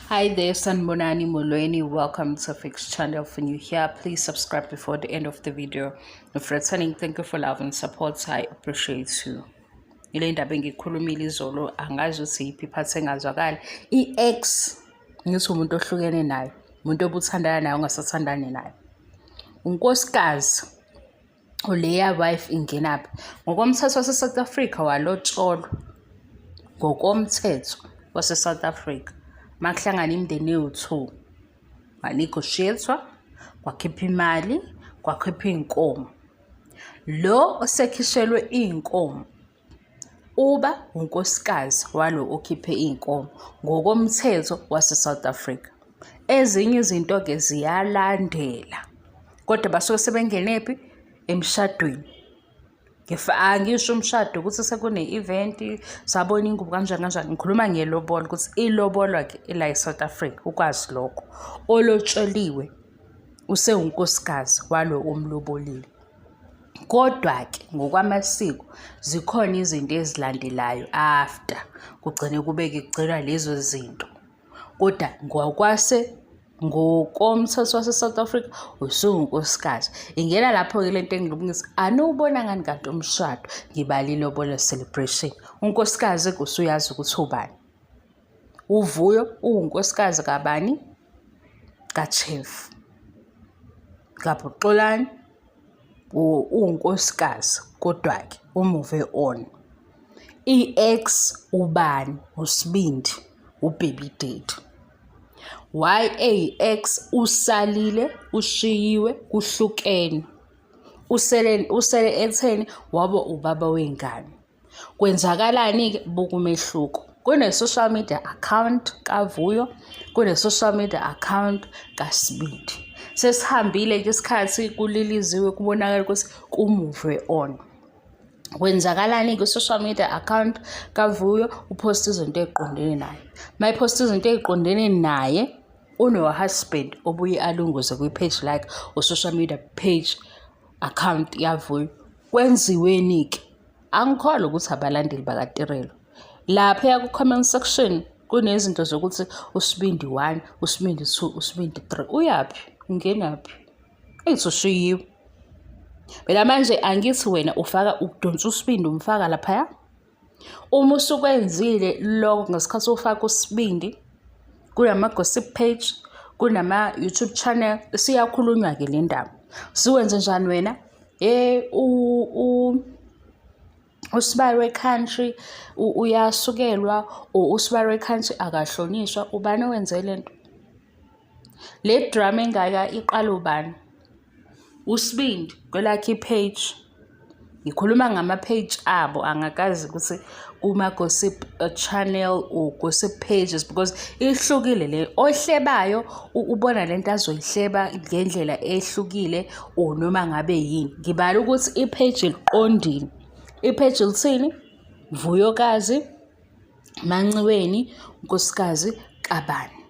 Hi there, Sanbonani Molweni. Welcome to Fix Channel. For new here, please subscribe before the end of the video. If returning, thank you for love and support. I appreciate you. Ile ndaba engiyikhulumile izolo, angazi ukuthi yiphi iphathi engazwakali. I-ex, ngithi umuntu ohlukene naye, umuntu obuthandana naye ongasathandani naye. Unkosikazi, uleya wife ingenaphi? Ngokomthetho wase-South Africa walotsholwa. Ngokomthetho wase-South Africa, makuhlangana imindeni ewu-two, kwanegoshiyethwa, kwakhipha imali, kwakhipha iy'nkomo. Lo osekhishelwe iy'nkomo uba unkosikazi walo okhiphe iy'nkomo ngokomthetho wase-South Africa. Ezinye izinto-ke ziyalandela, kodwa basuke sebengenephi? Emshadweni. Angisho umshado ukuthi sekune-event, sabona ingubo kanjani kanjani. Ngikhuluma ngelobolo ukuthi ilobolwa-ke ila e-South Africa, ukwazi lokho. Olotsholiwe usewunkosikazi walo omlobolile. Kodwa-ke ngokwamasiko zikhona izinto ezilandelayo after kugcine kube-ke kugcinwa lezo zinto. Kodwa ngokwase ngokomthetho wase-South Africa usuwunkosikazi. Ingena lapho-ke le nto engilungisa, aniwubona ngani kanti umshado ngibala ilobolo celebration. Unkosikazi-ke usuyazi ukuthi ubani. UVuyo uwunkosikazi kabani? KaChef. KaBhuxolani uwunkosikazi kodwa-ke u-move on. I-ex ubani? USibindi, u-baby daddy. Why eyi-ex? Usalile, ushiyiwe, kuhlukene. Usele usele ekutheni waba ubaba wey'ngane. Kwenzakalani-ke? Buka umehluko. Kune-social media account kaVuyo, kune-social media account kaSibindi. Sesihambile-ke isikhathi kuliliziwe kubonakala ukuthi ku-move on. Kwenzakalani kwi-social media account kaVuyo? Uphosta izinto ey'qondene naye. Uma ephosta izinto ey'qondene naye, uno-husband obuye alunguze kwi-page lakhe or social media page account yaVuyo. Kwenziweni-ke? Angikholwa ukuthi abalandeli bakaTirelo. Laphaya ku-comment section kunezinto zokuthi uSibindi one, uSibindi two, uSibindi three. Uyaphi? Ungenaphi? Ethi ushiyiwe. Phela manje angithi wena ufaka ukudonsa uSibindi umfaka laphaya. Uma usukwenzile lokho ngesikhathi ufaka uSibindi kunama-gossip page, kunama-YouTube channel, isiyakhulunywa-ke le ndaba. Siwenze njani wena? Usibali we-country uyasukelwa or usibali we-country akahlonishwa, ubani owenze le nto? Le drama engaka iqala ubani? USibindi kwelakhe i-page. Ngikhuluma ngama-page abo, angakazi ukuthi kuma-gossip channel or gossip pages because ihlukile le. Ohlebayo ubona lento azoyihleba ngendlela ehlukile or noma ngabe yini. Ngibala ukuthi i-page liqondile. I-page lithini? Vuyokazi Manciweni, unkosikazi kabani.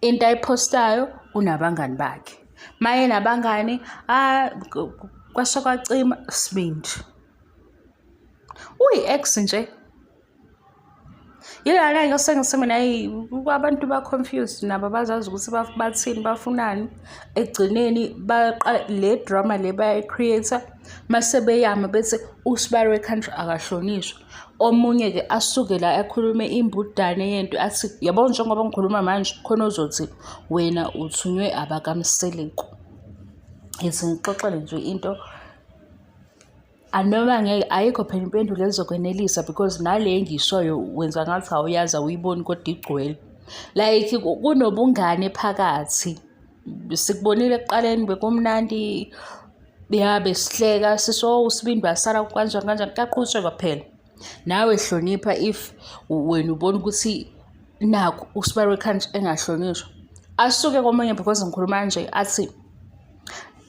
Into ayiphostayo unabangani bakhe. Maye nabangani, kwasha kwacima Sibindi. Uyi-ex nje. Yilana-ke sengise mina hhayi abantu ba-confused nabo abazazi ukuthi bathini bafunani. Ekugcineni baqala le drama le bayayi-create-a mase beyama bethi usibali we-country akahlonishwa. Omunye-ke asuke la akhulume imbudane yento athi, yabo njengoba ngikhuluma manje khona ozothi wena uthunywe abakaMseleku. Ngithi ngixoxele nje into anoma ngeke ayikho phela impendulo ezokwenelisa because nale engiyishoyo wenza ngathi awuyazi awuyiboni kodwa igcwele. Like kunobungane phakathi. Sikubonile ekuqaleni bekumnandi ya besihleka siso uSibindi wasala kanjani kanjani kuyaqhutshekwa phela. Nawe hlonipha if wena ubona ukuthi nakhu usibali we-country engahlonishwa. Asuke komunye because ngikhuluma kanje athi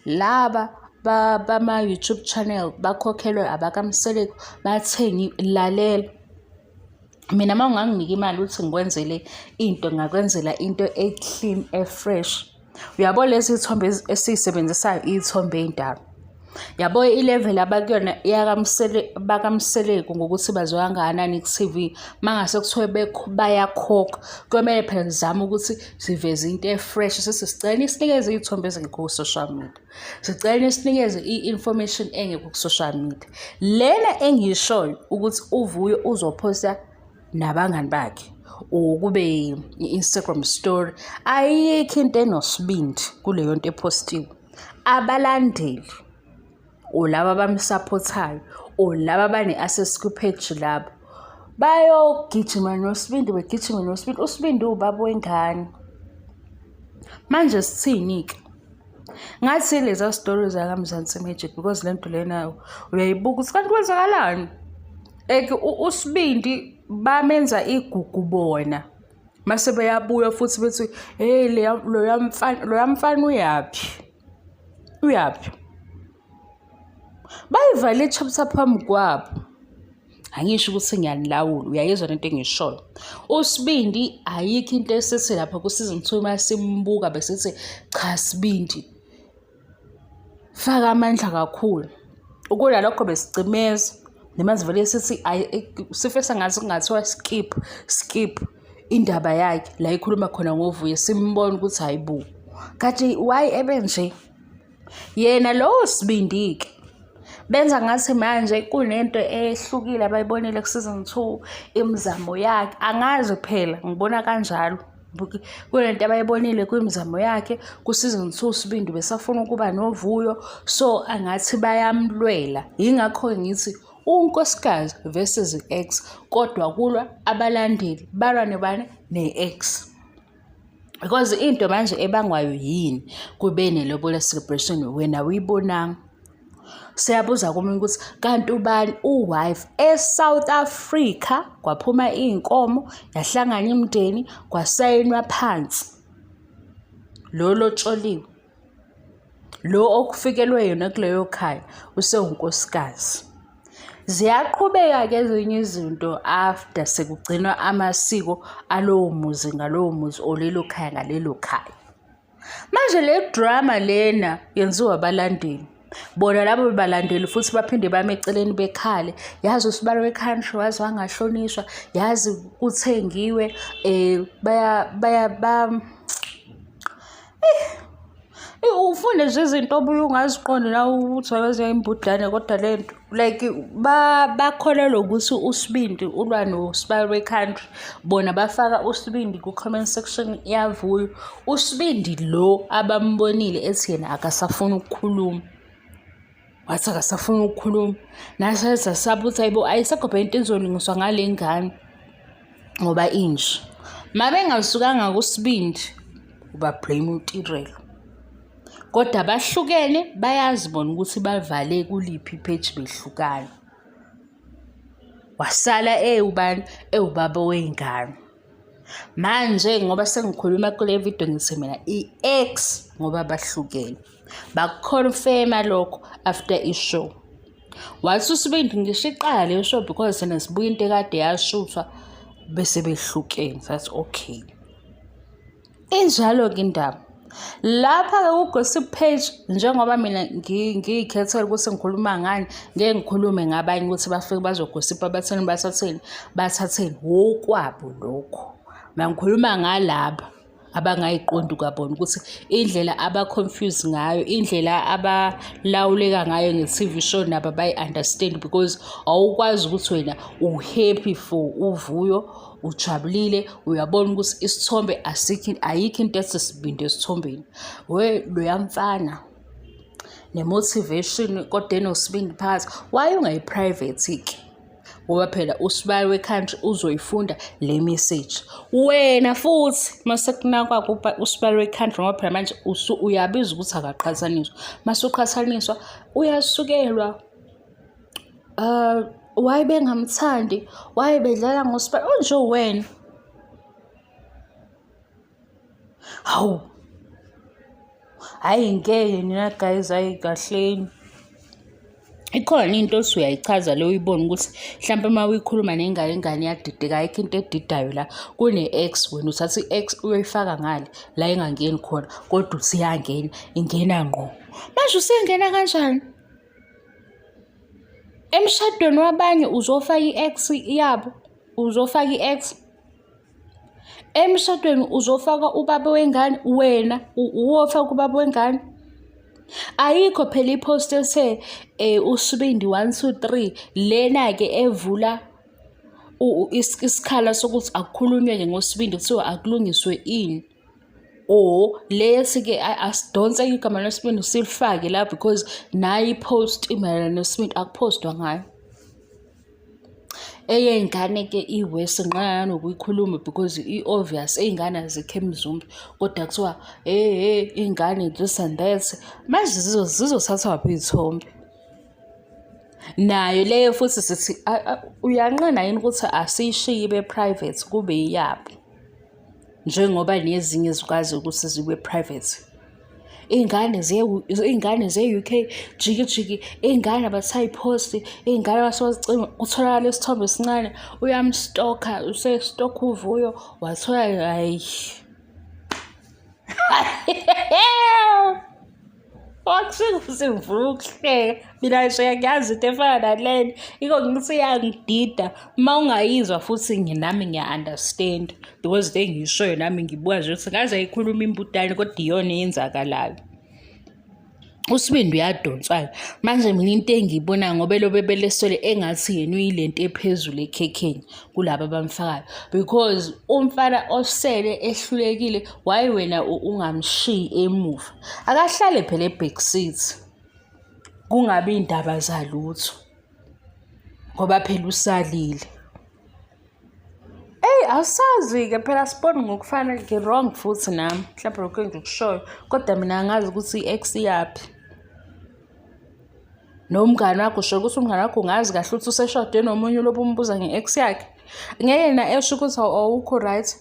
laba bama-YouTube channel bakhokhelwe abakaMseleku bathengi lalela. Mina uma unganginika imali ukuthi ngikwenzele into ngingakwenzela into e-clean e-fresh. Uyabo lezi iy'thombe esiy'sebenzisayo iy'thombe ey'ndala. Yabo i-level abakuyona bakaMseleku ngokuthi baziwa kangakanani ku-T_V, mangase kuthiwe bayakhokha, kuyomele phela sizame ukuthi siveze into e-fresh, sithi sicela nisinikeze iy'thombe ezingekho ku-social media. Sicela nisinikeze i-information engekho ku-social media. Lena engiyishoyo ukuthi uVuyo uzophosta nabangani bakhe or kube i-Instagram story, ayikho into enosibindi kuleyo nto ephostiwe. Abalandeli or laba abamsaphothayo or laba abane-access kwi-page labo bayogijima noSibindi, begijime noSibindi. USibindi uwubaba wengane. Manje sithini-ke? Ngathi leza story zakaMzansi Magic because le nto lena uyayibuka ukuthi kanti kwenzakalani? Like uSibindi bamenza igugu bona. Mase beyabuya futhi bethi hey loya mfana, loya mfana uyaphi? Uyaphi? Bayivale i-chapter phambi kwabo. Angisho ukuthi ngiyanilawula, uyayizwa lento engiyishoyo. USibindi ayikho into esithi lapha ku-season 2 uma simbuka besithi cha Sibindi faka amandla kakhulu. Kunalokho besicimeza noma sivele sithi sifisa ngathi kungathiwa skip skip indaba yakhe la ikhuluma khona ngoVuyo simbona ukuthi hayi bo kanti why ebe nje. Yena lowo Sibindi-ke benza ngathi manje kunento ehlukile abayibonile ku-season 2 imizamo yakhe, angazi phela ngibona kanjalo. Kunento abayibonile kwimizamo yakhe ku-season 2 uSibindi besafuna ukuba noVuyo, so angathi bayamlwela. Yingakho-ke ngithi unkosikazi versus i-ex, kodwa kulwa abalandeli balwa nobani? Ne-ex. Because into manje ebangwayo yini kube nelobola celebration wena awuyibonanga. Siyabuza komunye ukuthi kanti ubani u-wife e-South Africa kwaphuma iy'nkomo yahlangana imindeni kwasayinwa phansi lo lotsholiwe lo okufikelwe yena kuleyo khaya usewunkosikazi. Ziyaqhubeka-ke ezinye izinto after sekugcinwa amasiko alowo muzi ngalowo muzi or lelo khaya ngalelo khaya. Manje le drama lena yenziwa abalandeli. Bona labo balandeli futhi baphinde bame eceleni bekhale, yazi usibalo we-country waze wangahlonishwa, yazi kuthengiwe baya baya ba ufunde nje izinto obuye ungaziqondi nawe ukuthi waze imbudane kodwa le nto like bakholelwa ukuthi uSibindi ulwa noSibalo we-country, bona bafaka uSibindi ku-comment section yaVuyo. USibindi lo abambonile ethi yena akasafuni ukukhuluma, wathi akasafuni ukukhuluma. Nathi sasaba ukuthi hayibo ayisekho phela into ezolungiswa ngale ngane ngoba inje. Uma bengasukanga kuSibindi uba-blame uTirelo. Kodwa bahlukene bayazi bona ukuthi bavale kuliphi i-page behlukana. Wasala ewubani? Ewubaba wey'ngane. Manje ngoba sengikhuluma kule video ngithi mina i-ex ngoba bahlukene. Baku-confirm-a lokho after i-show. Wathi uSibindi ngisho iqala leyo show because thina sibuka into ekade yashuthwa bese behlukene. Sathi okay. Injalo-ke indaba. Lapha-ke ku-gossip page njengoba mina ngiy'khethela ukuthi ngikhuluma ngani, ngeke ngikhulume ngabanye ukuthi bafike bazogosipha batheni bathatheni bathatheni, wokwabo lokho. Mina ngikhuluma ngalaba abangayiqondi kwabona ukuthi indlela aba-confused ngayo, indlela abalawuleka ngayo nge-T_V show nabo abayi-understand because awukwazi ukuthi wena u-happy for uVuyo, ujabulile, uyabona ukuthi isithombe asikho, ayikho into ethi sibindi esithombeni. We loya mfana ne-motivation kodwa enosibindi phakathi, why ungayi-private-ke? Ngoba phela usibali we-country uzoyifunda le message. Wena futhi mase kunakwa usibali we-country ngoba phela manje uyabiza ukuthi akaqhathaniswa. Mase uqhathaniswa uyasukelwa. Why bengamthandi? Why bedlala ngosibali? Unje wena. Hawu. Hhayi ngeke nina guys, hhayi kahleni. Ikhona into othi uyayichaza le uyibone ukuthi hlampe uma uyikhuluma nengane, ingane iyadideka, ayikho into edidayo la. Kune-ex, wena uthatha i-ex uyoyifaka ngale la ingangeni khona, kodwa uthi iyangena, ingena ngqo. Manje usengena kanjani? Emshadweni wabanye uzofaka i-ex yabo, uzofaka i-ex. Emshadweni uzofaka ubaba wengane, wena uwofaka ubaba wengane. Ayikho phela i-post ethe uSibindi 1 2 3 lena-ke evula isikhala sokuthi akukhulunywe-ke ngoSibindi kuthiwa akulungiswe ini. Or lesi-ke asidonse igama loSibindi silifake la because nayo i-post imayelana noSibindi akuphostwa ngayo. Eyey'ngane-ke i-worse nginqena nanokuyikhuluma because i-obvious iy'ngane azikho emzumbe kodwa kuthiwa hhe hhe iy'ngane this and that. Manje zizothathwaphi iy'thombe? Nayo leyo futhi sithi uyanqena yini ukuthi asiyishiye ibe private kube iyabo njengoba nezinye zikwazi ukuthi zibe private. Iy'ngane iy'ngane ze-U_K jiki jiki, iy'ngane abasayiphosti, iy'ngane basazicima, kutholakala isithombe esincane uyamstokha, usestokha uVuyo wathola hhayi. Wakusuke ukuhleka. Mina nje angiyazi into efana nalena. Yiko ngithi iyangidida. Uma ungayizwa futhi nami ngiya-understand because into engiyishoyo nami ngibuka nje ukuthi ngaze ayikhuluma imbudane kodwa iyona eyenzakalayo. USibindi uyadonswa-ke. Manje mina into engiyibonayo ngoba elobe beleswele engathi yena uyilento ephezulu ekhekheni kulaba abamfakayo because umfana osele ehlulekile why wena ungamshiyi emuva? Akahlale phela e-back seat kungabi indaba zalutho ngoba phela usalile. Eyi asazi-ke phela asiboni ngokufana ngi-wrong futhi nami mhlawumbe lokhu engikushoyo kodwa mina angazi ukuthi i-ex iyaphi. Nomngani wakho usho ukuthi umngani wakho ungazi kahle ukuthi useshade nomunye ulobe umbuza nge-ex yakhe. Ngeke yena esho ukuthi awukho right.